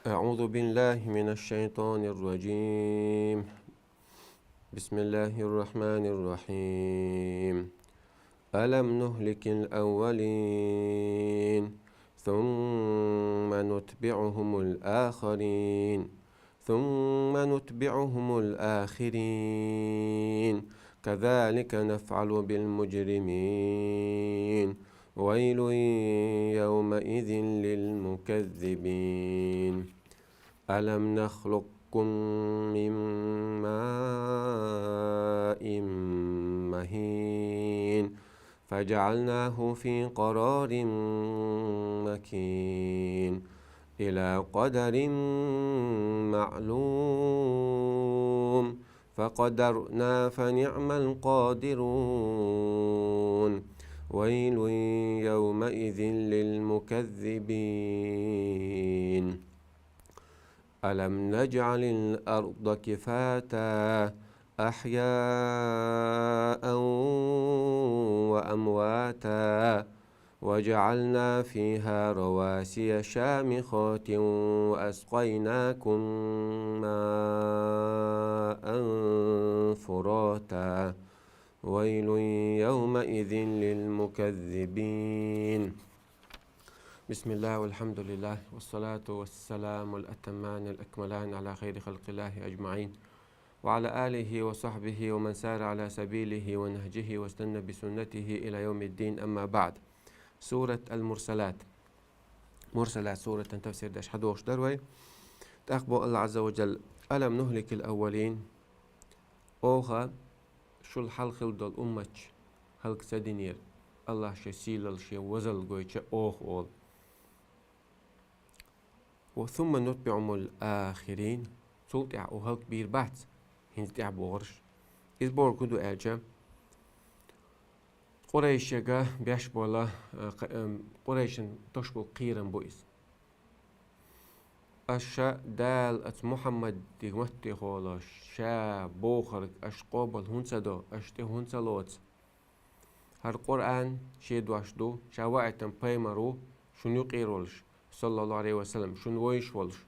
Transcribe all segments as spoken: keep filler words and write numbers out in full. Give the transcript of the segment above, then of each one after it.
أعوذ بالله من الشيطان الرجيم. بسم الله الرحمن الرحيم. ألم نهلك الأولين ثم نتبعهم الآخرين ثم نتبعهم الآخرين كذلك نفعل بالمجرمين. ويل يومئذ للمكذبين. ألم نخلقكم من ماء مهين فجعلناه في قرار مكين إلى قدر معلوم فقدرنا فنعم القادرون. ويل يومئذ للمكذبين. ألم نجعل الأرض كفاتا أحياء وأمواتا وجعلنا فيها رواسي شامخات وأسقيناكم ماء فراتا. ويل يومئذ للمكذبين. بسم الله والحمد لله والصلاة والسلام الأتمان الأكملان على خير خلق الله أجمعين وعلى آله وصحبه ومن سار على سبيله ونهجه واستنى بسنته إلى يوم الدين، أما بعد. سورة المرسلات. مرسلات سورة تفسير داش حدوش دروي. تأخبو الله عز وجل: ألم نهلك الأولين؟ Оха шул хьалха хилла долу умматаш хӀаллак ца динера, Аллах шен сийлалла, шен возалла гойтуш оха олу. Ва сумма нутбиъумул ахирин. Цул тӀаьхьа оха хӀаллак бийр бац хӀинца тӀаьхьа бохурш. Иза бохург хӀун ду аьлча, Къурайшега беш бола, э, кх-, эм, Къурайшан тосуш болу кхерам бу иза. Аша Дала оцу Мухьаммадига маттехула ша бохург аша къобал хӀунда ца до, аша тӀе хӀунда ца лоцу? ХӀара Къуръан шен дош ду, ша ваийтина пайхамар ву, шуна юкъера волуш, саллаллаху Ӏалайхи ва саллам, шуна вевзаш волуш,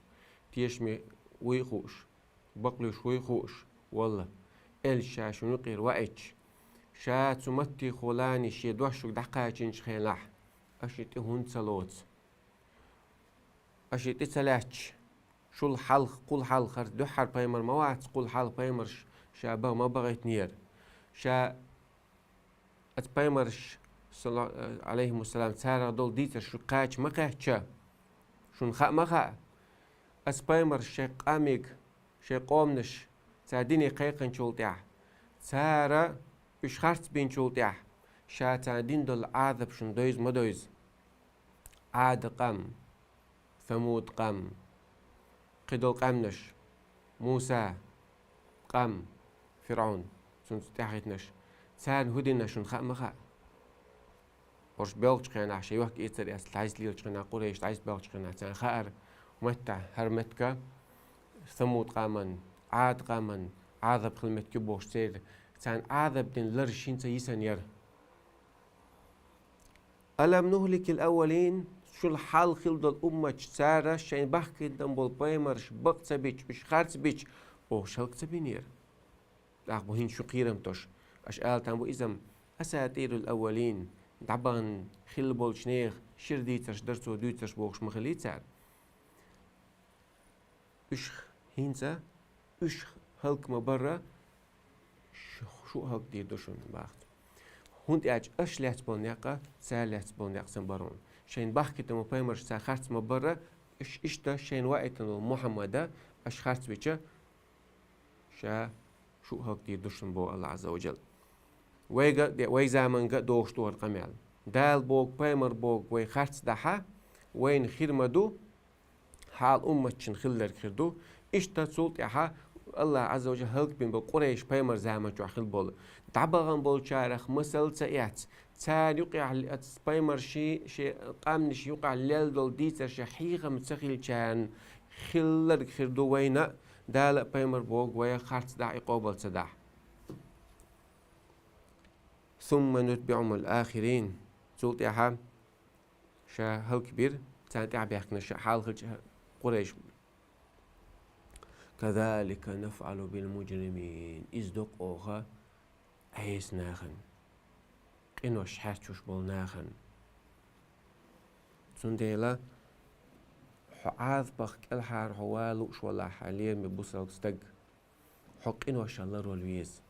тешаме вуй хууш, бакълуьйш вуй хууш, валла, элча ша шуна юкъера ваийташ. Ша цу маттехула шен дош шуьга дӀакхачийначу хенахь, аша тӀе хӀунда ца лоцу? Аша тӀе ца лаьтташ, шул хьалха, кхул хьалха, хӀара дуьххьара пайхамар ма вац, кхул хьалха пайхамарш ша баха ма бахийтинера. Ша оцу пайхамарш, салла-, Ӏалайхимуссалам, царах долу дийцарш шуьга кхача ма кхаьчча, шуна хаа ма хаьа. Оцу пайхамарш шайн къамига, шайн къоманаш цара дине кхайкхинчул тӀаьхьа, цара уьш харц бинчул тӀаьхьа, ша царна дина долу Ӏазап шуна девза ма девза. Ӏада къам, Самуд къам, кхидолу къаьмнаш, Муса къам, ФирӀаун, цуьнца тӀаьхьахӀиттинарш, царна хӀун дина шуна хаа ма хаьа. ХӀорш боьлхучу хенахь, шайн йохк-эцар эцна дӀасалелачу хенахь, Къурайш дӀасабоьлхучу хенахь, царна хаьара, меттахь, хӀара меттиг Самуд къаман, Ӏада къаман Ӏазап хила меттиг ю бохуш церан, царна Ӏазап дина лараш хӀинца йисина яра. «Алам нухликил аввалин», шул хьалха хилла долу умматаш, цара шайна бахкийтина болу пайхамарш бакъ ца бича, уьш харц бича, оха шайх ца бинера. ТӀаккха бу хӀинца шу кхерам тосуш. Аша ала там бу иза-м: «Асатирул аввалин», дӀабахана хилла болчу нехан шира дийцарш дара цо дуьйцурш бохуш ма хилий цара. Уьш хӀинца, уьш хӀаллак ма барра, шу, шу хӀаллак дийр ду шуна, боху цо. ХӀунда аьлча аша лаьцна болу некъ а, цара лаьцна болу некъ санна бара хьуна. Шайна бахкийтина болу пайхамарш цара харц ма барра, уьш иштта шайна ваийтина волу Мухьаммад а аша харц бича, ша шу хӀаллак дийр ду шуна, боху Аллах Азза ва Джалла. Вайга а, вай заманга а догӀуш ду хӀара къамел. Дала боху, пайхамар боху вай харц дахь а, вайна хир ма ду, хьала умматчун хилларг хир ду. Иштта цул тӀаьхьа Аллах Азза ва Джалла хӀаллак бина болу Къурайш пайхамар заман чохь хилла болу. ДӀабахана болчарах масал ца эцна, царна юкъехь ле-, оцу пайхамарши, шен къаьмнаши юкъахь лелла долу дийцарш хьехам ца хилчарна хилларг хир ду вайна а, Дала а, пайхамар боху вайх харц дахь а, и къобал ца дахь а. «Сумма нутбиъумул ахирин». Цул тӀаьхьа ша хӀаллак бира царна тӀаьхьабаьхкинарш, хьалха хилча Къурайш كذلك نفعل بالمجرمين. Иза до-кх оха Ӏеса нахана, къинош хьаьрчош болча нахана. Цундела хьо Ӏазапах кӀелхьара хьо валуш валахь, хьай лераме бусалба стаг, хьо къиношах ларвала веза.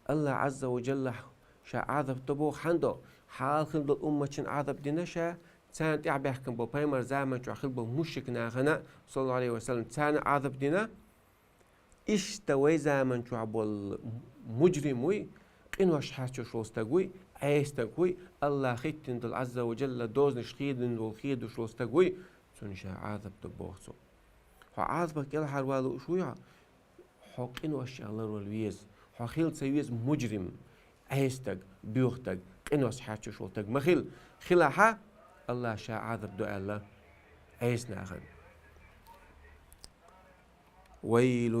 АллахӀ Ӏазза ва Джалла Ша Ӏазап до боху хӀана до? Хьалха хилла долу умматашна Ӏазап дина Ша, царна тӀаьхьа баьхкина болу пайхамаран заманчохь хилла болу мушрик нахана, саллаллаху Ӏалайхи ва саллам, царна Ӏазап дина, иштта вай заманчохь болу мужрим вуй, къинош хьаьрчош волу стаг вуй, Ӏеса стаг вуй, АллахӀа хӀиттина долу Ӏазза ва Джалла дозанаш хедина волу, хедош волу стаг вуй, цунна Ша Ӏазап до боху Цо. Хьо Ӏазапах кӀелхьара валуш вуй хьо? Хьо къиношах ларвала веза. Хьо хила ца веза мужрим, Ӏеса стаг, боьха стаг, къинош хьаьрчош волу стаг ма хила. Хилахь, АллахӀа Ша Ӏазап до аьлла Ӏеса нахана. ويل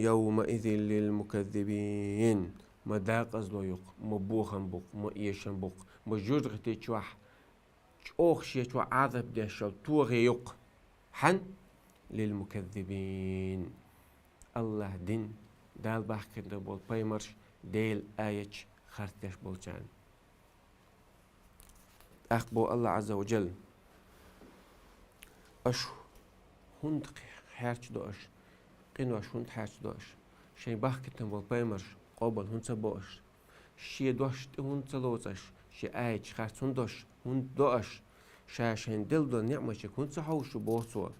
يومئذ للمكذبين. Ма декъазло ю-кх, ма бохам бу-кх, ма эшам бу-кх, ма жожагӀати чохь чӀогӀа шен чохь Ӏазап деш йолу тогӀе ю-кх. ХӀан? للمكذبين. АллахӀан дин, Дала баьхкина болу пайхамарш, Делан аяташ харц деш болчарна. ТӀаккха боху АллахӀ Ӏазза ва Джалла: «Аша хӀунда хьаьрчадо аша? Къинош хӀунда хьаьрчадо аша? Шайн баьхкина болу пайхамарш къобал хӀунда ца бо аша? Шен дош тӀе хӀунда ца лоцу аша? Шен аяташ харц хӀунда до аша? ХӀунда до аша? Ша шайна делла долу неӀматех хӀунда ца хьовсу шу?» – боху Цо.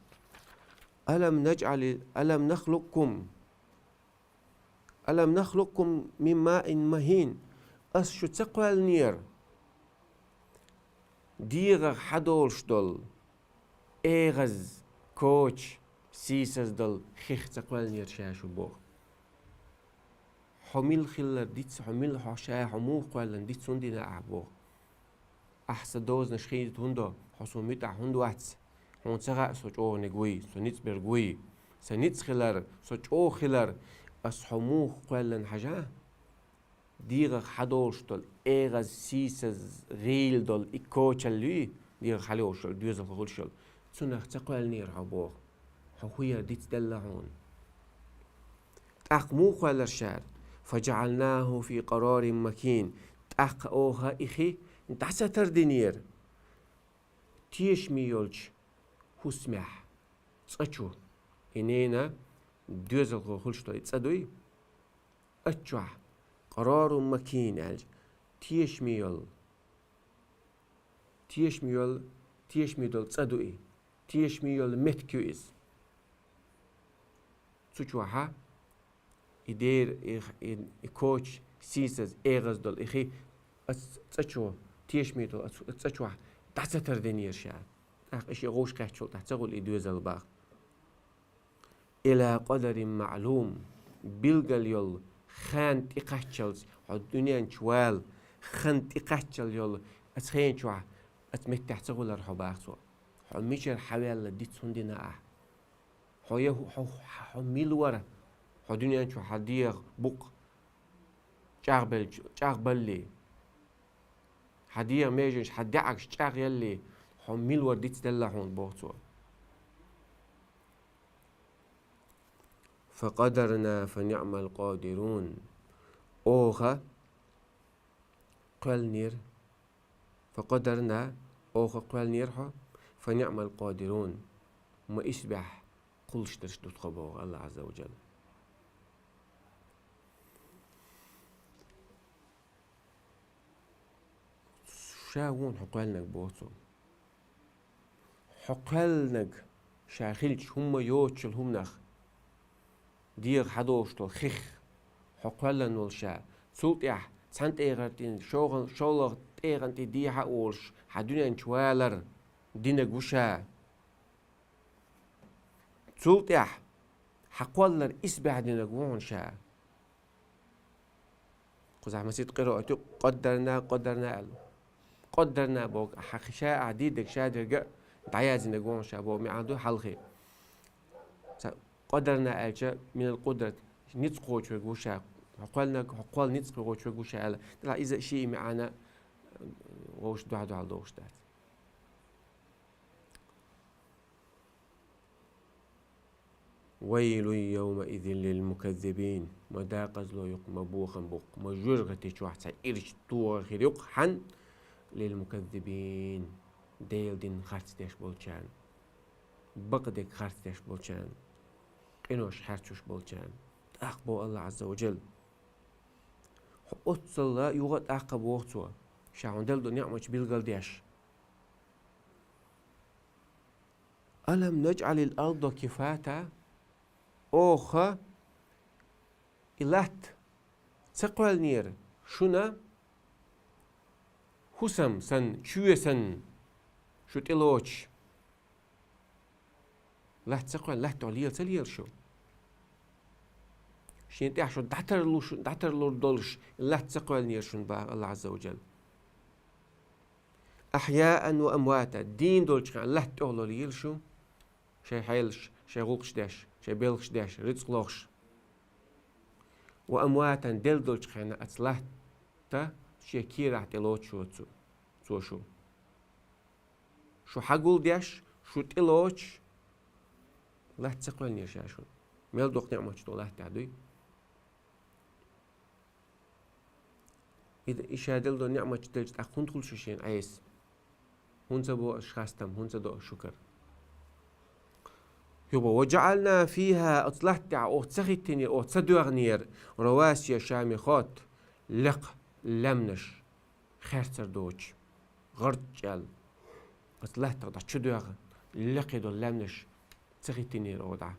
«ألم نجعل، ألم نخلقكم، ألم نخلقكم من ماء مهين». Ас шу ца кхоьллинера? ДегӀах хьадолуш долу, эгӀаза, коча, сийсаза долу хих ца кхоьллинера Ша шу боху. Хьо мила хилар диц, хьо мила, хьо Ша хьо муха кхоьллина диц хӀунда дина ахь боху. Ахь Сан дозанаш хедийта хӀунда до? Хьо Суна муьтӀахь хӀунда вац? Хьуна ца хаьа Со чӀогӀаниг вуй, Со ницкъ берг вуй? Сан ницкъ хилар, Со чӀогӀа хилар, Ас хьо муха кхоьллина хьажа? ДегӀах хьадолуш долу, эгӀаза, сийсаза, гӀийла долу и кочалла юй, дегӀах хьалайолуш йолу, доьзалхо хуьлуш йолу, цунах ца кхоьллинера хьо боху. Хьо хӀун яра диц делла хьуна? ТӀаккха муха кхоьллира Ша? «فجعلناه في قرار مكين». ТӀаккха Оха и хи дӀа ца тардинера тешаме йолчу хӀусамехь, цӀа чу. И ненан доьзалхо хуьлуш долу и цӀа дуй? Аццу чохь, قرار مكين аьлча, тешаме йолу, тешаме йолу, тешаме долу цӀа ду и, тешаме йолу меттиг ю иза. Цу чохь и дера, и, и, и коча, сийсаза, эгӀаза долу и хи, аццу цӀа чу, тешаме долу аццу цӀа чохь дӀа ца тардинера Ша. ТӀаккха и шен гӀовш кхеттачул тӀаьхьа ца хуьлу и доьзал боху. «إلى قدر معلوم», билгал йолу хан тӀекхаччалц, хьо дуьнен чу вала хан тӀекхаччалц йолу ацу хен чохь, ацу меттехь ца хуьлура хьо боху Цо. Хьо мичара хьаваьлла диц хӀунда дина ахь? Хьо я хӀу-, хьо, хьо мила вара? Хьо дуьнен чохь хьан дегӀан букъ чӀагӀбелча, чӀагӀбаллий? Хьан дегӀан меженаш, хьан даьӀахкаш чӀагӀъяллий? Хьо мила вара диц делла хьуна боху Цо. «فقدرنا فنعم القادرون». Оха кхоьллинера, «فقدرنا», Оха кхоьллинера хьо, «فنعم القادرون». Ма исбаьхьа кхуллуш дерш ду тхо боху АллахӀ Ӏазза ва Джалла. Ша ву хьуна хьо кхоьллинарг боху Цо. Хьо кхоьллинарг Ша хилча, хӀумма йоцучул хӀуманах, дегӀах хьадолуш долу хих, хьо кхоьллина волу Ша. Цул тӀаьхьа цхьана тӀегӀан тӀе, шолгӀа-, шолгӀа тӀегӀан тӀе дехьа а волуш, хьан дуьнен чу валар динарг ву Ша. Цул тӀаьхьа хьан кхоллар исбаьхьа динарг ву хьуна Ша. Кхузахь масийтта къираат ю, «قدرنا», «قدرنا» аьлла. «قدرنا» боху, хьан Ша ахь дийриг Ша дерг а дӀаяздинарг ву хьуна Ша боху маьӀна ду хьалхе. Ца, «قدرنا» аьлча, «من القدرة», ницкъ кхочург ву Ша, хьо кхоьллинарг, хьо кхолла ницкъ кхочург ву Ша аьлла. Делахь иза а шиъ маьӀна вовшах дуьхьал-дуьхьал дохуш дац. ويل يومئذ للمكذبين. Ма дакъазло ю-кх, ма бохам бу-кх, ма жоьжахати чохь цхьа ирча тогӀар хир ю-кх хьан, للمكذبين, Делан дин харцдеш болчарна, бакъдерг харцдеш болчарна, къинош хьарчош болчарна. ТӀаккха боху АллахӀ Ӏазза ва Джалла: «Хьо оццул юха а тӀаккха», — боху цо, ша хьуна делла долу неӀматаш билгалдеш. «ألم نجعل الأرض كفاتا». Оха и латта ца кхоьллинера шуна хӀусам санна, чоь санна, шу тӀелоцуш? Латта ца кхоьллина, латта тӀехь лела ца лела шу? Шен тӀехь шу дӀатарлуш, дӀатарлур долуш, и латта ца кхоьллинера шуна, боху АллахӀ Ӏазза ва Джалла. «أحياء وأمواتا», дийна долчу хенахь латта тӀехула лела шу, шайн хьелаш, шайн гӀуллакхаш деш, шайн белхаш деш, рицкъ лохуш. «وأمواتا», делла долчу хенахь оцу латта шен кийрахь тӀелоцуш цо, цо шу. Шу хьагулдеш, шу тӀелоцуш, латта ца кхоьллинера ша шуна? Мел доккха неӀматаш ду латта тӀехь, дуй? И, и ша делла долу неӀматаш делча, тӀаккха хӀунда хуьлу шу шена Ӏеса? ХӀунда ца бо аша хастам, хӀунда ца до аша шукар? Юха боху: «وجعلنا فيها», оцу латта тӀехь оха ца хӀиттинера, оха ца доьгӀнера, «رواسي», шамехот, лекха лаьмнаш, херцар доцуш, гӀард чӀел, оцу латтах дӀа чу доьгӀна, лекха долу лаьмнаш ца хӀиттинера оха дӀа.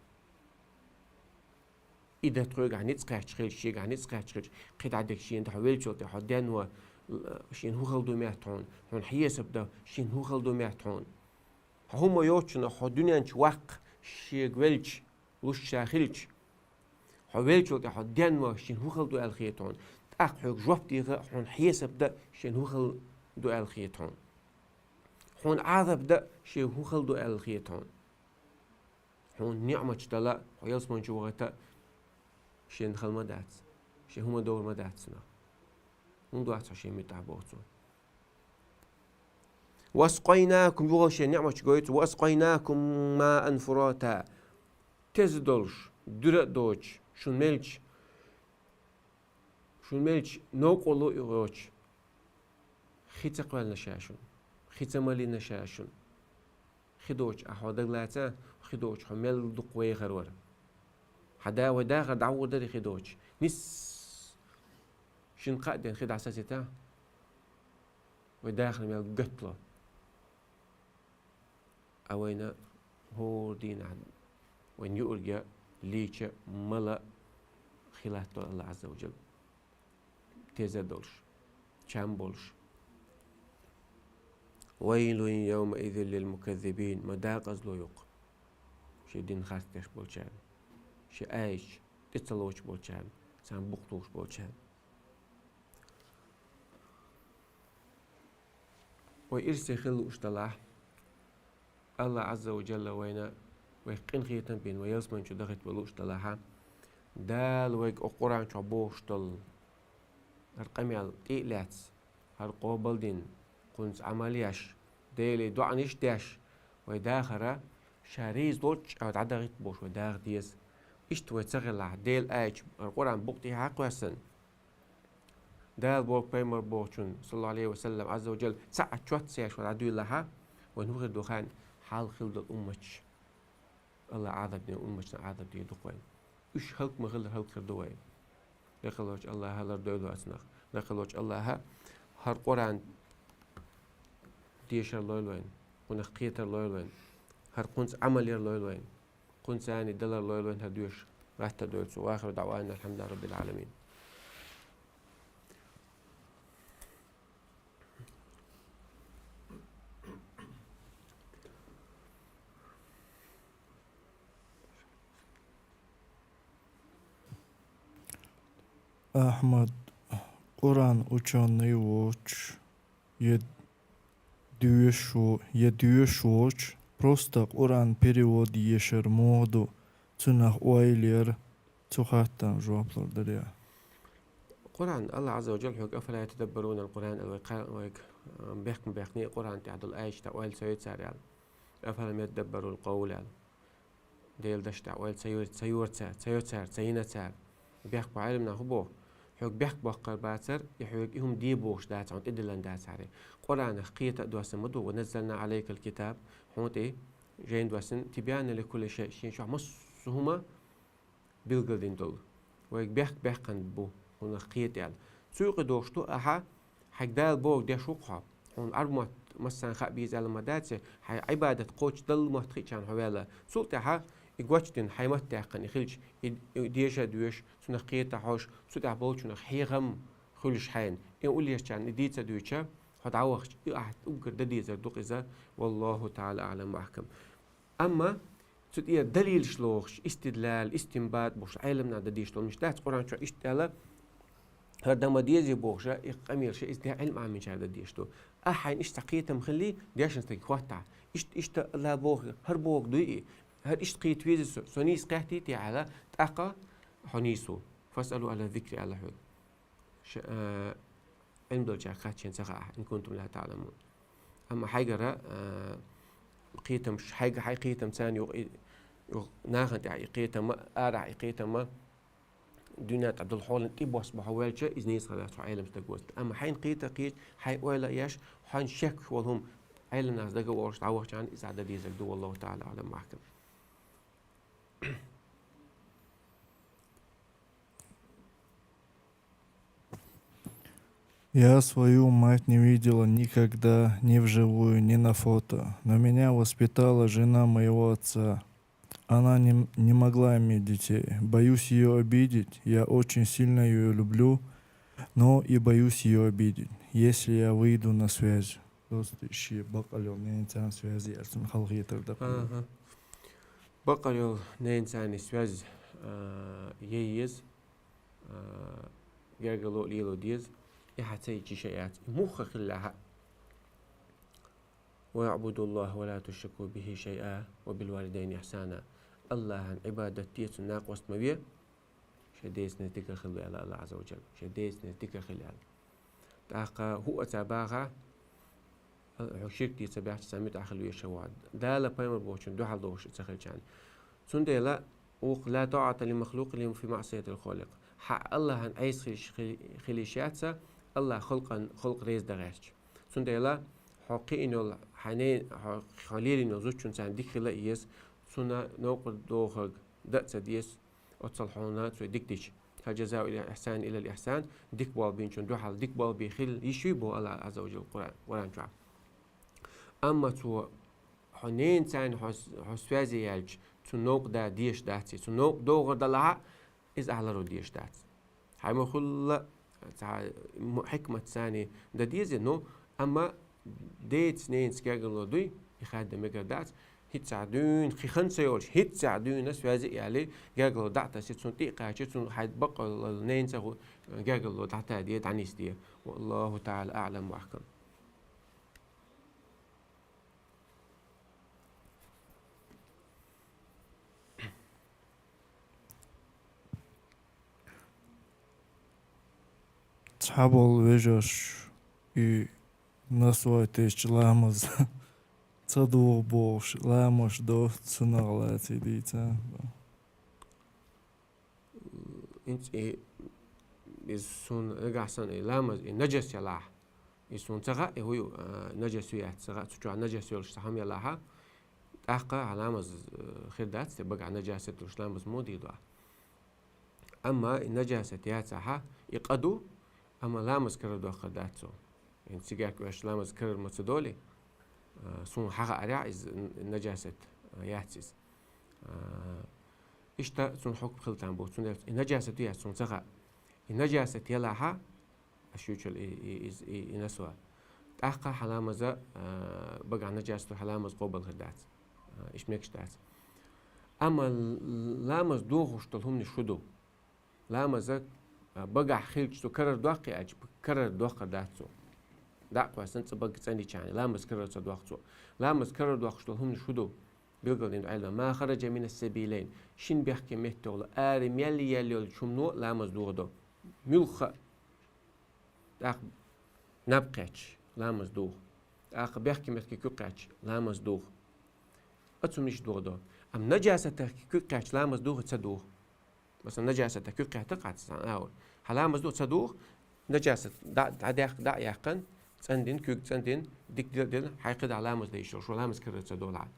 И дан тхоьгахь ницкъ кхаьчча хилча, шегахь ницкъ кхаьчча хилча, кхин дӀа дерг шена дан хьо веллачул тӀе, хьо денван, шена хӀун хала ду моьтту хьуна, хьуна хьесап дан шена хӀун хала ду моьтту хьуна. Хьо хӀумма йоцучунах хьо дуьнен чу ваккха шега велча, луш ша хилча, хьо веллачул тӀе хьо денван шена хӀун хала ду аьлла хета хьуна. ТӀаккха хьоьга жоп деха а, хьуна хьесап дан шена хӀун хала ду аьлла хета хьуна. Хьуна Ӏазап дан шена хӀун хала ду аьлла хета хьуна. Хьуна неӀматаш дала, хьо ялсамани чу вахийта, шена хала ма дац, шена хӀума довр ма дац цунах. ХӀунда вац хьо шен муьтӀахь, боху цо. «وأسقيناكم», юха шен неӀматаш гойту цо, «وأسقيناكم ماء فراتا». Теза долуш, дуьра а доцуш, шуна мелча, шуна мелча новкъарло а йоцуш, хи ца кхоьллина ша шуна, хи ца малийна ша шуна. Хи доцуш ахь хьо дагалаца, хи доцуш хьо мел дукха вехар вара. Хьан да вай дахар дӀагӀур дара хи доцуш. Нис шина кхаа ден хи дӀасацита, вай дахар мел гатла. Ткъа вайна хӀора дийнахь вайна юург а, лийча а, мала а хи латтор АллахӀ Ӏазза ва Джалла, теза долуш, чам болуш. «ويل يومئذ للمكذبين». Ма дакъазло ю-кх шен дин харцдеш болчарна, шен аяташ тӀе ца лоцуш болчарна, царна букъ тухуш болчарна. Вай ирсе хила лууш далахь, АллахӀ Ӏазза ва Джалла вайна, вайх къинхетам бина, вай ялсамани чу дахийта вай лууш далахьа, Дала вайга оцу Къуръан чохь бохуш долу хӀара къамел тӀе а лаьцна, хӀара къобалдина, кхунца Ӏамал еш, Деле доӀанаш а деш, вай дахар ша реза долчу чӀагӀ дӀадахийта бохуш вай даха деза. Иштта вай ца хилахь, Делан аяташ, хӀара Къуръан букъ тӀехьа а кхоьссина, Дала боху, пайхамар бохучун, саллаллаху Ӏалайхи ва саллам, Ӏазза ва Джалла, цхьа а чот ца еш вай дӀадуьйлахьа, вайн хӀун хир ду хаьий, хьалха хилла долу умматаш, АллахӀ Ӏазап дина умматашна Ӏазап дийр ду-кх вайна. Уьш хӀаллак ма хилла, хӀаллакьхир ду вай. Декъалволчу АллахӀа лардойла вай цунах. Декъалволчу АллахӀа хӀара Къуръан дешар лойла вайна, кхунах кхетар лойла вайна, хӀара кхунца Ӏамал яр лойла вайна. Кхунца царна далар лойла вайна хӀара доьшуш, гӀаттар дойла цо. Ва ахиру даӀвана анил хьамдулиллахӀи раббил Ӏаламин. Ахьмад, Къуръан учёный воцуш, я доьшуш во-, я доьшуш воцуш, просто Къуръан перевод ешар муха ду, цунах ойла яр, цу хаттарна жоп лур дара. Къуръан, АллахӀ Ӏазза ва Джалла хьоьга, «أفلا يتدبرون القرآن», аьлла, вай кхаъ-, вайга, а, бехк ма баьхкинехь Къуръан тӀехь долу аяташ тӀе ойла ца йо цара аьлла. «أفلم يدبروا القول», аьлла. Делан дашта ойла ца йо-, ца йора цара, ца йо цара, ца йина цара. Бехк бо Ӏелам наха хӀун боху? Хьоьга бехк боккхур бацара, и хьоьга и хӀума де бохуш дац хьуна, тӀедиллина дац хьуна. Къуръанах кхета а доссийна ма ду, «ونزلنا عليك الكتاب», хьуна тӀе жайна доссийна, «تبيانا لكل شيء», шен чохь массо а хӀума билгалдина долу. Вайга бехк баьккхина бу, хьуна кхета аьлла. Цу юкъа дохуш ду ахьа, хьайга Дала бохург деш ву-кх хьо. Хьуна Ӏарбойн мотт массарна хаа беза аьлла ма дац, хьайн Ӏибадат кхочушдалла мотт хиъчарна хьо ваьлла. Цул тӀаьхьа и гочдина, хьайн мотт даьккхина и хилча, и, и деша а доьшуш, цунах кхета а хьожуш, цу тӀехь болчунах хьехам хуьлуш хьайна. И уллехьчарна и дийца а дуьйцуш, хьо дӀавахча, и ахьа уггар дан дезар ду-кх иза, والله تعالى أعلم وأحكم. Амма цу тӀера далилаш лохуш, истидлал, истинбат бохуш, Ӏелам наха дан дезаш долу мича дац, Къуръан чохь иштта аьлла, хӀара дан ма дезий бохуш, и къамелаш иза де Ӏилма Ӏамийначара дан дезаш ду. Ахьа хьайна иштта цхьа кхетам хилли, дешна стаг хӀоттахь. Иштта, иштта Алла боху, хӀара боху дуй и? ХӀара иштта кхета веза со, со нийса кхеттий те аьлла, тӀаккха хьо нийса ву. «فاسألوا أهل الذكر» аьлла хьоьга. Ш-, а, Ӏилма долчаьрга кхаччалц ца хаьа, «إن كنتم لا تعلمون». Амма хьайгара, а, кхетамаш, хьайга хьайн кхетам царна юха и, юха нахана тӀехь и кхетам а, арахь и кхетам а, дуьнен тӀехь долу хьолан тӀе босса бохьа ваьлча, иза нийса хир дац хьо Ӏелам стаг воцург. Амма хьайна кхета кхеташ, хьайн ойла еш, хьайна шек волу хӀума Ӏелам нахаца дага а волуш дӀавахчарна, иза Ӏа дан дезарг ду, والله تعالى أعلم وأحكم. Я свою мать не видела никогда, ни вживую, ни на фото. Но меня воспитала жена моего отца. Она не, не могла иметь детей. Боюсь ее обидеть. Я очень сильно ее люблю, но и боюсь ее обидеть, если я выйду на связь. Просто шен бакъ йолу ненан царна связи яц, цунна халахетар даккха. Аха. Бакъ йолу ненан царна связь, а, ян еза, а, гергарло а лело деза, и хьан ца йича йиш а яц. И муха хилла хьа. «واعبدوا الله ولا تشركوا به شيئا وبالوالدين إحسانا». Аллахьан Ӏибадат де, цунна накъост ма ве, шайн децане дика хила аьлла Аллах Ӏазза ва Джалла. Шайн децане дика хила аьлла. ТӀаккха хӀуъа ца баха, хьо ширк де ца баьхча, цхьа муьтӀахь хила везаш ву хьо. Дала пайхамар бохучун дуьхьал дохуш ца хилчарна. Цундела, вукху: «لا طاعة لمخلوق في معصية الخالق». Хьан Аллахьан Ӏеса хила йиш яц, Аллах халкъан, халкъ реза дан гӀертачу. Цундела, хьо кхиъна йолу, хьан не-, хьо, хьо лелийна йолу зудчунна царна дика хила а еза, цунна новкъа дохург дан а ца деза, оццул хьуна цо дика дича. «هل جزاء الإحسان إلا الإحسان». Дика болх бинчун дуьхьал дика болх бе хила йиш юй боху Аллах Ӏазза ва Джалла Къуръан, Къуръан чохь. Амма цо хьо ненан царна хьо, хьо связи яьлча, цунна новкъа да дезаш дац, цунна новкъа дохур далахь а, иза ахь ларо дезаш дац. Хьайн ма хуьллу цхьа м-, хьикмат царна дан деза, ну, амма деца, ненаца гергарло дуй, и хадда мегар дац, хӀинццехь дуьйна, кхин хан ца йолуш, хӀинццехь дуьйна связи а яьлла, гергарло дӀа а тасси, цунна тӀе а кхача, цунна хьайн бакъ йолу ненан цӀа хӀу-, гергарло дӀатаде, дӀанисде. والله تعالى أعلم وأحكم. Цхьаболу вежарш и насвайтеш ламаз ца дугӀу бохуш, ламаз до цунах лаций дийца. ХӀинца и, иза суна нагахь санна и ламаз, и нажас ялахь, и суна ца хаьа, и хӀу ю, а, нажас ю яц ца хаьа, цу чохь нажас йолуш цхьа хӀума ялахьа, тӀаккха хьан ламаз, э, хир дац, те багахь нажасат долуш ламаз мо дийр ду ахь. Амма и нажасат яцахьа, и къа ду, амма ламаз карардоккхур дац цо. ХӀинца цигарка оьшуш ламаз карар ма ца долий, а, суна хьан хаарехь, иза н-, нажасат, а, яц иза. А, иштта цунна хьукм хила там бу, цунна и нажасат ю яц суна ца хаьа. И нажасат ялахьа, аш ючул и, и, и, и, и насва. ТӀаккха хьан ламаза, а, багахь нажасат ду, хьан ламаз къобал хир дац. А, иш мегаш дац. Амма л-, ламаз дохуш долу хӀуманаш хӀу ду? Ламаза, а, багахь хилча цо карар доккхий аьлча, карар доккхур дац цо. ДӀа а кхоьссина цӀа бага цӀанйичахьана, ламаз карар ца доккху цо. Ламаз карар доккхуш долу хӀуманаш хӀу ду? Билгалдина Ӏелма: «ما خرج من السبيلين». Шина бехке метта йолу, ара мел яьлла йолчу хӀумано ламаз дохадо. Муьлхха а. ТӀаккха наб кхаьчча, ламаз доху. ТӀаккха бехке метте куьг кхаьчча, ламаз доху. Оцу хӀуманаш дохадо. Амма наджасатах куьг кхаьчча ламаз духий ца духу. Масала, наджасатах куьг кхаьчча кхаьчча сан аур. Хьан ламаз духий ца духу, наджасат дӀа-, дӀадехк-, дӀа а яьккхина, цӀандина, куьг цӀандина, дика дел-, дина, хьай кхидӀа ламаз дайшал, шо ламаз карара ца долу хьан.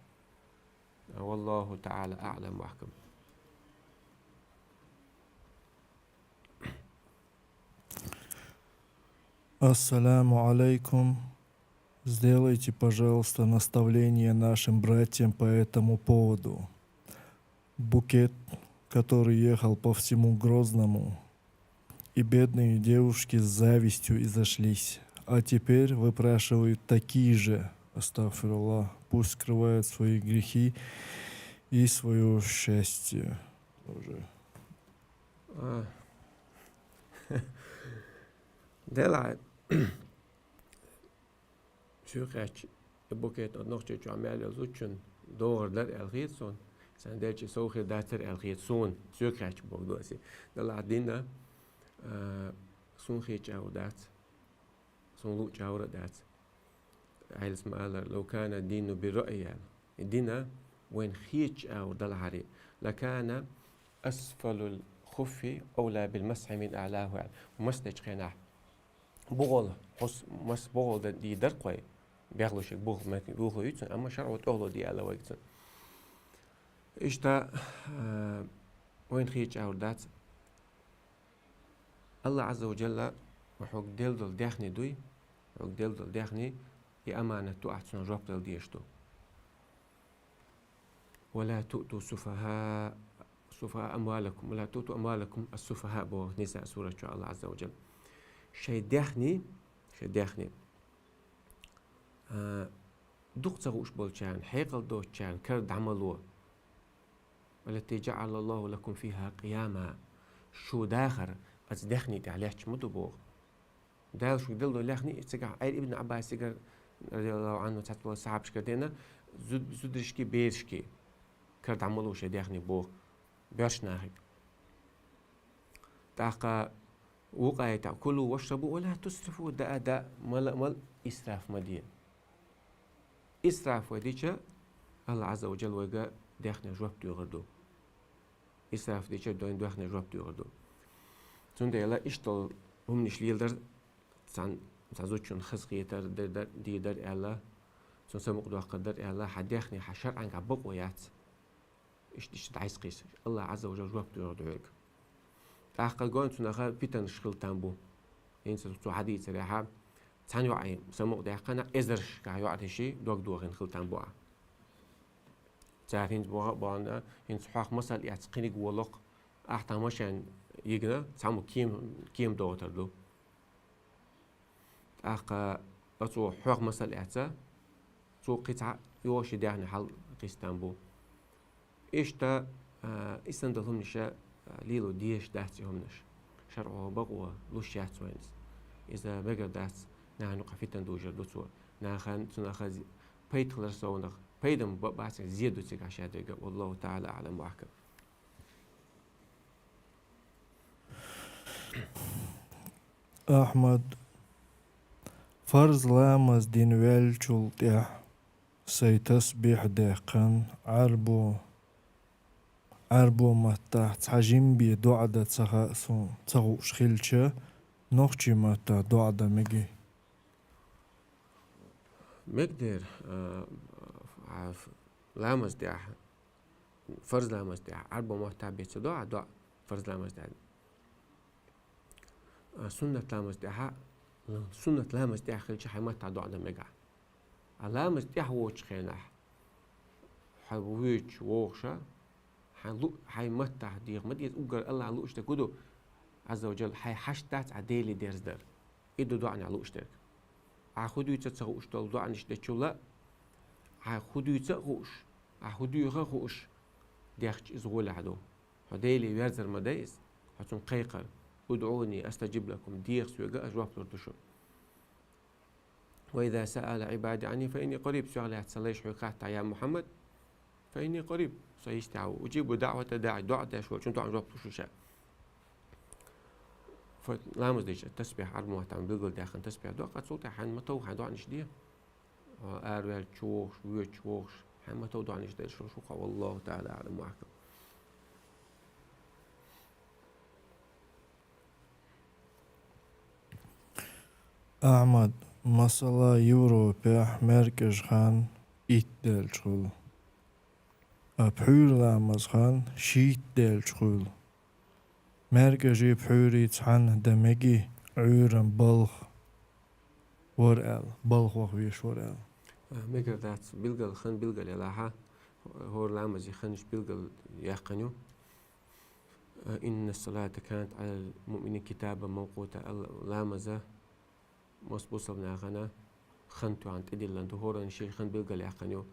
Валлаху та'ала а'лам ва ахкам. Ассаламу алейкум. Сделайте, пожалуйста, наставление нашим братьям по этому поводу. Букет, который ехал по всему Грозному, и бедные девушки с завистью изошлись, а теперь выпрашивают такие же, астагфируллах, пусть скрывают свои грехи и своё счастье. Тоже. А. Делахь, соьга хаьттича, и букет оцу Нохчийчохь мел йолу зудчун догӀур дара аьлла хета суна, сан делча сов хир дацара аьлла хета суна, соьга хаьттича боху досе. Делахь дина, а, суна хета чӀагӀо дац, суна луъу чӀагӀо а дац. Айлас ма-аллара, «Лав кана дину бир-раъй», аьлла. И дина вайна хетачу агӀор далахьара, «лакана асфалул хуффи авла бил масхьи мин аълаху», аьлла. Мас дечу хенахь бухал, хӀус-, мас бухал дан дийр дара кхой, бехлушиг бух-, мет-, бухал ю цунна, амма шарӀо тӀехула де аьлла вайга цунна. Иштта, а, вайна хетачу агӀор дац. Аллах Азза ва Джалла хьоьга делла долу даьхни дуй, хьоьга делла долу даьхни, и аманат ду ахь, цунах жоп дала дезаш ду. «Ва ла туъту суфахаа, суфахаа амвалакум, ва ла туъту амвалакум ас-суфахаа», боху Ниса сурат чохь Аллах Азза ва Джалла. Шайн даьхни, шайн даьхни, а, дукха ца хууш болчарна, хьекъал доцучарна кара дӀа ма ло. «Аллати джаъала Аллаху лакум фиха къияма». Шу дахар оцу даьхни тӀехь лаьтташ ма ду боху. Дала шуьга делла долу даьхни, цигахь Ӏер Ибн Ӏаббасигара, радияллаху Ӏанху, цхьацца болу сахьабашкара деана, зуд-, зударшкий, берашкий кара дӀа ма ло шайн даьхни боху, боьрша нахиг. ТӀаккха вукху аятехь: «Кулу вашрабу ва ла тусрифу», даа, даа, мала, мала, исраф ма де. Исраф вай дича, Аллах Азза ва Джалла вайга даьхни жоп доьхур ду. Исраф дича, дойн даьхни жоп доьхур ду. Цундела иштта долу хӀуманаш леладар, цхьан, цхьа зудчун хазахетар дер дар, дийр дар аьлла, цунна самукъадоккхур дар аьлла, хьан даьхни хьан шарӀангахь бакъо яц. Иштта, иштта дӀасакхийса. Аллах Азза ва Джалла жоп доьхур ду хьоьга. ТӀаккха гой цунах питанаш хила там бу. ХӀинца цо хьадийцарехь, цхьана йоӀе самукъадаьккхина, эзаршкахь йоӀ деши дог дохийна хила там бу ахь. Цара хӀинца боху а бохна, хӀинца хьох масал эцна кхиниг волу-кх, ахь тхан машен йигна, цхьаммо кема, кема догӀур ду. ТӀаккха оцо хьох масал эцна, цо кхин цхьа йоша даьхни хьал кхистам бу. Иштта, а, и санна долу хӀуманаш, а, лело дезаш дац и хӀуманаш. ШарӀо бакъо луш яц вайна иза. Иза мегар дац, нахана юкъахь фитан дужур ду цо. Нахана, цунах зи-, пайда хилар совнах, пайда ма бац, зе ду цигахь шаьш дерг а. Валлаху та'ала а'лам ва ахкам. Ахьмад, фарз ламаз дина ваьллачул тӀаьхьа сайн тасбихь даьккхина, Ӏарбо, Ӏарбо маттахь цхьа жимма бен доӀа дан ца хаьа суна, ца хууш хилча, нохчийн маттахь доӀа дан мегий? Мегадера, а, а, ламаз тӀехь, фарз ламаз тӀехь, Ӏарбо маттахь бен ца до ахь доӀа, фарз ламаз тӀехь. А, суннат ламаз тӀехь, суннат ламаз тӀехь хилча хьайн маттахь доӀа дан мега. А ламаз тӀехь воцучу хенахь, хьо воьдуш вогӀуш, хьайн лу-, хьайн маттахь деха ма деза, уггар Аллахь лууш дерг хӀун ду, Азза ва Джалла, хьайн хьашт дац ахь Деле дерзадар. И ду доӀанехь лууш дерг. Ахь хӀун дуьйцу а ца хууш долу доӀанаш дечул а, ахь хӀун дуьйцу а хууш, ахь хӀун дуьйху а хууш, дехча иза гӀолехь ду. Хьо Деле верзар ма дай иза, хьо цунна кхайкхар. «УдӀуни астаджиб лакум», деха соьга, ас жоп лур ду шуна. «Ва иза саъала Ӏибади Ӏанни фа инни къариб», соьх лаьцна сан лайш хьоьга хаттахь, я Мухьаммад, «фа инни къариб», со йистехь ву, «уджибу даъвата даӀи», доӀа деш волчун доӀанна жоп луш ву ша. Фа-, ламаз дича тасбихь Ӏарбо маттахь билгалдаьккхина тасбихь до, къа цул тӀаьхьа хьайн ма-тов хьайн доӀанаш де. Араваьлча чу вогӀуш, воьдуш вогӀуш, Хьан ма тов доанаш дерш шу хьа, والله تعالى أعلم وأحكم. Ахьмад, масала, Европехь маьркӀажа хан итт даьлча хуьлу. А пхьуьйра ламаза хан шийтта даьлча хуьлу. МаьркӀажий пхьуьйрий цхьаьна дан мегий Ӏуьйранна балха вара аьлла, балха ваха везаш вара аьлла. А, мегар дац, билггал хан билггал ялахь, хӀора ламаза ханаш билггал яьккхина ю. А, إن الصلاة كانت على المؤمنين كتابا موقوتا, Алла, ламаза мос бусалба нахана хан тоьхна тӀедиллина ду, хӀоранна шен хан билггал яьккхина ю.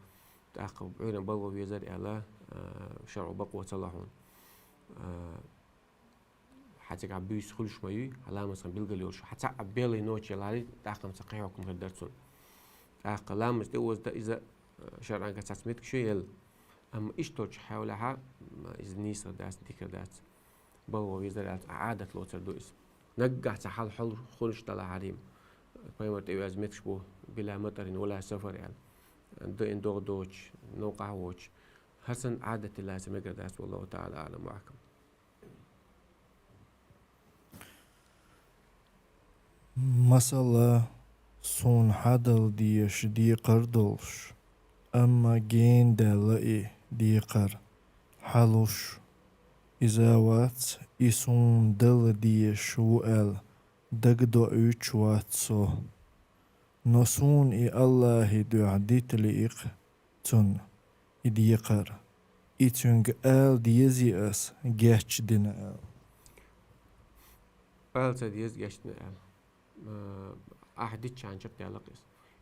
ТӀаккха Ӏуьйранна балха везар аьлла, а, шарӀо бакъо ца ло хьуна. А, хьан цигахь буьйса хуьлуш ма юй, хьан ламаза хан билггал йолуш, хьан цхьаъ беллий ночь ялахьарий, тӀаккха-м ца кхин хьукам хир дара цунна. ТӀаккха ламаз тӀеоза дан иза, а, шарӀанга цхьацца меттигаш ю елла. Амма иштта долчу хьолехь, м, иза нийса дац, дика дац. Балха везар аьлла, Ӏадат лоцур ду иза. Наггахь цхьа хьал хьол хуьлуш далахьарий, пайхамар тӀеоьзна меттигаш бу, بلا مطر ولا سفر аьлла. Дайна догӀа доцуш, новкъахь воцуш. ХӀара санна Ӏадат лаца мегар дац, والله تعالى أعلم وأحكم. Масала, суна хьадала дезаш декхар долуш, амма генадаьлла и декхар, хьалуш, иза вац, и суна дала дезаш ву аьлла, дагадоуьйтуш вац со. Но суна и Аллахьан дуьхьа дита лиъна цунна и декхар, и цуьнга ала дезий ас, гечдина аьлла. Ала ца деза гечдина аьлла. М, ахь дитчахьана чекхдаьлла-кх иза.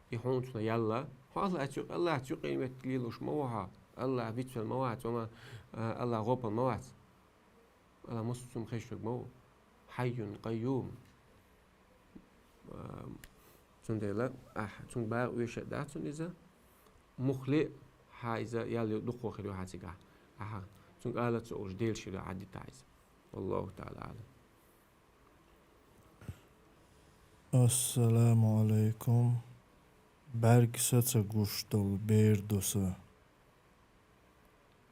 И хьуна цунна яьлла, хьо Аллахьца юкъе, Аллахьца юкъе меттиг лелош ма ву хьо, Аллахь вицвелла ма вац, амма, а, Аллахь гӀопал ма вац. Аллахь массо а хезаш верг ма ву. حي قيوم. А, цундела ахь цуьнга бакъо оьшуш дац хьуна иза. Муххале а хьан иза ял ю, дукха хир ю хьан цигахь. Ахьа цуьнга ала ца олуш, Делан шира Ӏадитахь иза. والله تعالى أعلم. Ассаламу Ӏалайкум. БӀаьрг са ца гуш долу бер ду сан.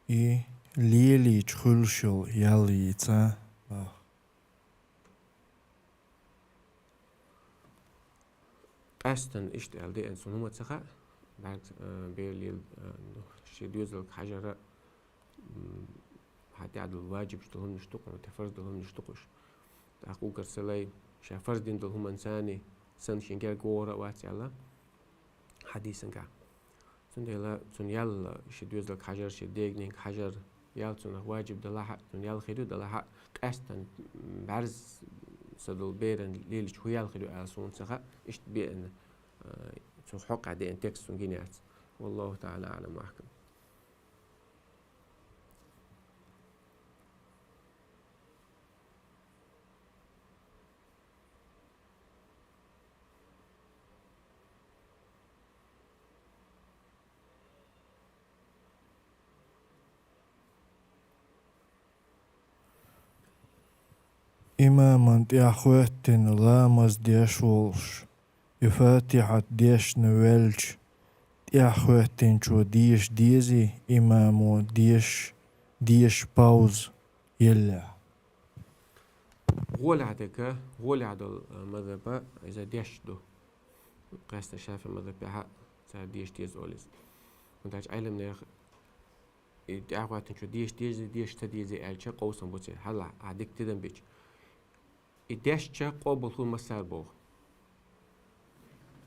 И лелийча хуьлуш йолу ял йийца, бах. Къаьстина иштта аьлла деана суна хӀума ца хаьа. БӀаьрг, а, бер лела, а, ну, шен доьзалга хьажара, м, хьан тӀехь долу ваджибаш долу хӀуманаш ду-кх, те фарз долу хӀуманаш ду-кх уьш. ТӀаккха уггар ца лай, ша фарз дина долу хӀуманца санна шен герга вогӀур а вац аьлла хьадисангахь. Цундела цунна ял шен доьзалга хьажар, шен дегненга хьажар, ял цунах ваджиб далахь а, цунна ял хир ю далахь а, къаьстина бӀаьрг са долу беран лелийча хӀун ял хир ю аьлла суна ца хаьа, иштта беана, а, цу хьокъехь деана текст суна гина яц. والله تعالى أعلم وأحكم. Имаман тӀаьхьахӀоьттина ламаз деш волуш, и Фатихьат дешна велча, тӀаьхьахӀоьттинчо деша дезий имамо деш, деша пауза еллехь? ГӀолехь дерг, гӀолехь долу, а, мазхӀаба иза деш ду. Къаьстина ШафиӀи мазхӀабехь а цара деша деза олу иза. ХӀунда аьлча Ӏеламнаха и тӀаьхьахӀоьттинчо деша дезий, деша ца дезий аьлча, къовсам бу церан. Хьалха, ахь дика тидам бича. И дешча къобал хуьлу массара боху.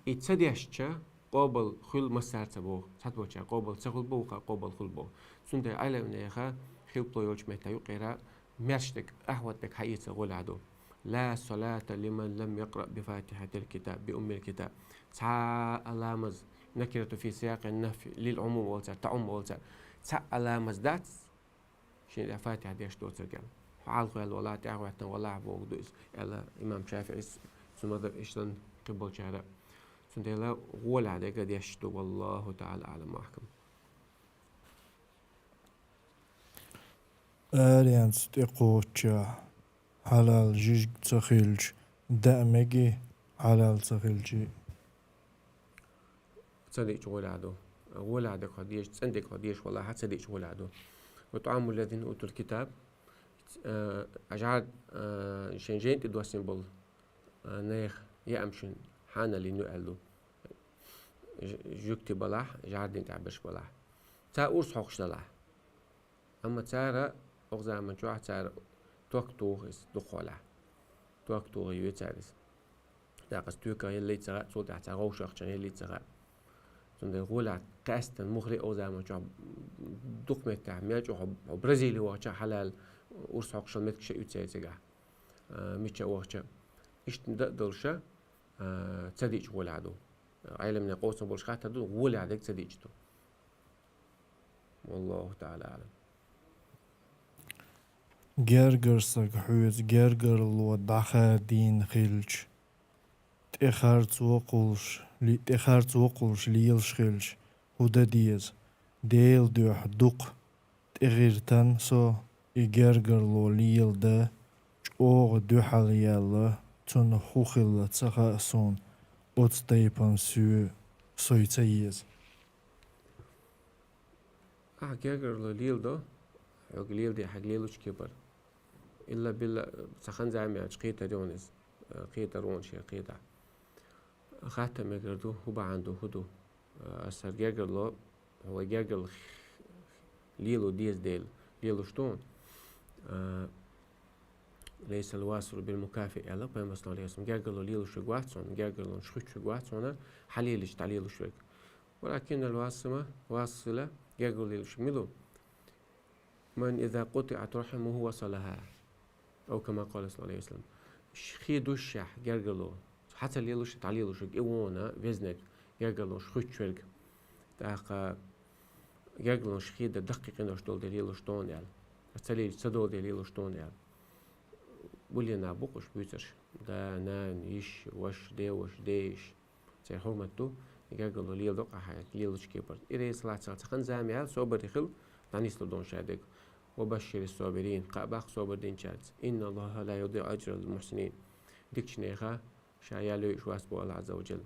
И ца дешча къобал хуьлу массара ца боху. Цхьаболчара къобал ца хуьлу боху, къобал хуьлу боху. Цундела Ӏеламнаха хилпало йолчу меттехь юкъера маьрша дерг, ахӀват дерг хьаэца гӀолехь ду. لا صلاة لمن لم يقرأ بفاتحة الكتاب، بأم الكتاب. Цхьа а ламаз, نكرة في سياق النفي للعموم олу цара, таӀумум олу цара. Цхьа а ламаз дац, шен тӀехь Фатихьа деш доцург аьлла. Хьо хьалха ваьлла валахь, тӀаьхьахӀоьттина валахь бохург ду иза, аьлла имам ШафиӀис, цу мазхӀаб иштта кхиболчара. Цундела гӀолехь дерг деш ду, والله تعالى أعلم وأحكم. Аренца тӀекхоччехь, хьалал жижиг ца хилча, даа мегий, хьалал ца хилчий? Ца диъча гӀолехь ду. гӀолехь дерг хьо дезаш, цӀена дерг хьо дезаш валахь, ца диъча гӀолехь ду. وطعام الذين أوتوا الكتاب, э, жӀар-, э, шайн жайна тӀе доссийна болу, э, нехан яа-м шуна хьанал йина ю аьлла ду. Ж-, жуьгти балахь, жӀар дина тӀехь берш балахь. Цара урс хьокхуш далахь. Амма цара оха заман чохь цара ток туху иза дукхахьолахь. Ток туху йоьцу цара иза. ТӀаккха иза тоьках еллий ца хаьа, цул тӀаьхьа цара вовшахчун еллий ца хаьа. Цундела гӀолехь къаьстина муххале а оха заман чохь дукха меттехь, мел чӀогӀа хьо, хьо Бразили вахча хьалаьлла урс хьокхуш йолу меттигаш а ю церан цигахь. А, мича а вахча. Иштта дан а долуша, а, ца диъча гӀолехь ду. Ӏеламнехан къовсам болуш хаттар ду, гӀолехь дерг ца диъча ду. والله تعالى أعلم. Гергара саг хьоьца гергарло дӀахадийна хилча, тӀехарца воккхалш, ли-, тӀехарца воккхалш лелаш хилча, хӀун дан деза? Делан дуьхьа дукха тӀегӀиртина со и гергарло леладан, чӀогӀа дуьхьал яьлла, цунах хӀун хилла ца хаьа суна, оцу тайпана соь, соь ца еза. Ахьа гергарло леладо, хьоьга леладе, хьоьга лелочу кепара. Илла-билла, цхьа хан-зама яьлча кхетар ю хьуна иза, кхетар ву хьуна шен кхетахь. Хаттар мегар ду, хӀун бахьана ду, хӀун ду? Аса хӀара гергарло, хьо вай гергарло лело деза дела, лелуш ду хьуна. А, «ليس الواصل بالمكافئ», аьлла Пайхамара, саллаллаху Ӏалайхи ва саллам, гергарло лелуш верг вац хьуна, гергарлонаш хуьттуш верг вац хьуна, хьан лелийча дӀалелуш верг. «ولكن الواصل», васила, гергарло лелуш мила ву? «من إذا قطعت رحمه وصلها». أو كما قال صلى الله عليه وسلم. Ш-, хи дуссушехь гергарло, хьан ца лелуш, дӀалелуш верг, и ву хьуна везнарг, гергарлонаш хуьттуш верг. ТӀаккха гергарлонаш хи дан даккхий къинош долу дела лелуш ду хьуна аьлла. Ца лелийча ца долу дела лелуш ду хьуна аьлла. Уллехь нах бу-кх уьш буьйцурш. Да, нана, йиша, ваша, деваша, дейиша. Церан хьурмат ду, гергарло леладо-кх ахьа лелочу кепара. И реза лаца цхьа хан-зама яьлла, собаре хила, дӀанислур ду хьуна ша дерг. «وبشر الصابرين», кхаъ баккха собар динчаьрца. «إن الله لا يضيع أجر المحسنين». Дикачу нехан ша ял йойуш вац боху АллахӀ Ӏазза ва Джалла.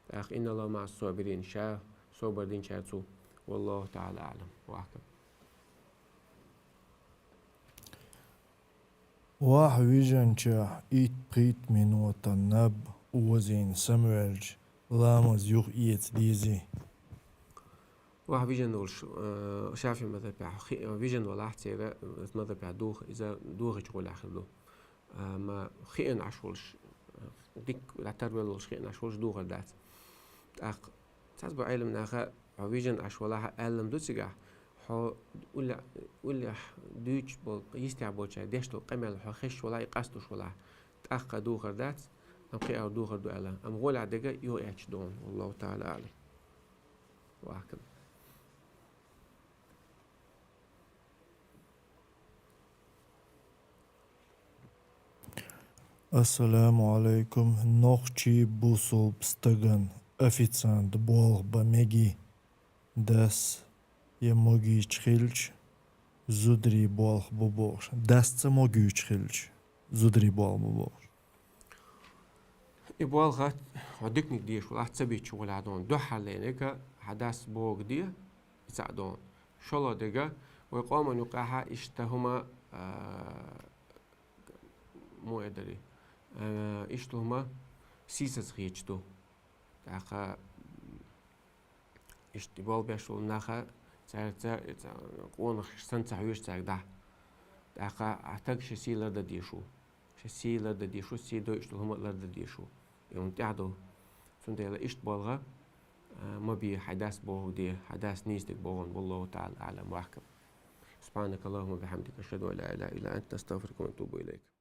ТӀаккха «إن الله مع الصابرين», ша собар динчаьрца ву. والله تعالى أعلم وأحكم. Ваха вижинчохь итт-пхийтта минотан наб озийна самаваьлча, ламаз юха эца дезий? Ваха вижина волуш, э, ШафиӀи мазхӀабехь хи-, вижина валахь церан, э, мазхӀабехь духа, иза дохийчу гӀолехь хир ду. Амма хиъна Ӏаш волуш, э, дика дӀатарвелла волуш хиъна Ӏаш волуш духар дац. ТӀаккха цхьацца бу Ӏеламнаха, хьо вижина Ӏаш валахь а, аьлла-м ду цигахь, хьо улле-, уллехь дуьйцуш болу, йистехь болчара деш долу къамел хьо хезаш валахь, и къасталуш валахь, тӀаккха духар дац, амма кхиар духар ду аьлла, амма гӀолехь дерг юха эцча ду хьуна. والله تعالى أعلم وأحكم. Ассаламу Ӏалайкум. Нохчийн бусалба стагана официант болх бан мегий? Дас я могуьйтуш хилча, зударий болх бу бохуш. Дас ца могуьйтуш хилча, зударий болх бу бохуш. И болх хьо диканиг дезаш валахь ца бича гӀолехь ду хьуна. Дуьххьарлерниг хьан дас бохург де, и цхьаъ ду хьуна. ШолгӀа дерг, вай къоман юкъахь иштта хӀума, а, муха эр дара, а, иштта хӀума сийсаза хеташ ду. ТӀаккха иштта болх беш болу наха цаьрца, цаьрца къонахий санна ца хьоьжуш цаьрга дӀа. ТӀаккха ахь стаг шен сий лардан дезаш ву. Шен сий лардан дезаш ву, сий дойуш долу хӀума а лардан дезаш ву. И хӀума тӀехь ду. Цундела иштта болх, а, ма бе, хьайн дас бохург де, хьайн дас нийса дерг боху хьуна, والله تعالى أعلم وأحكم. سبحانك اللهم وبحمدك، أشهد أن لا إله إلا أنت، أستغفرك وأتوب إليك.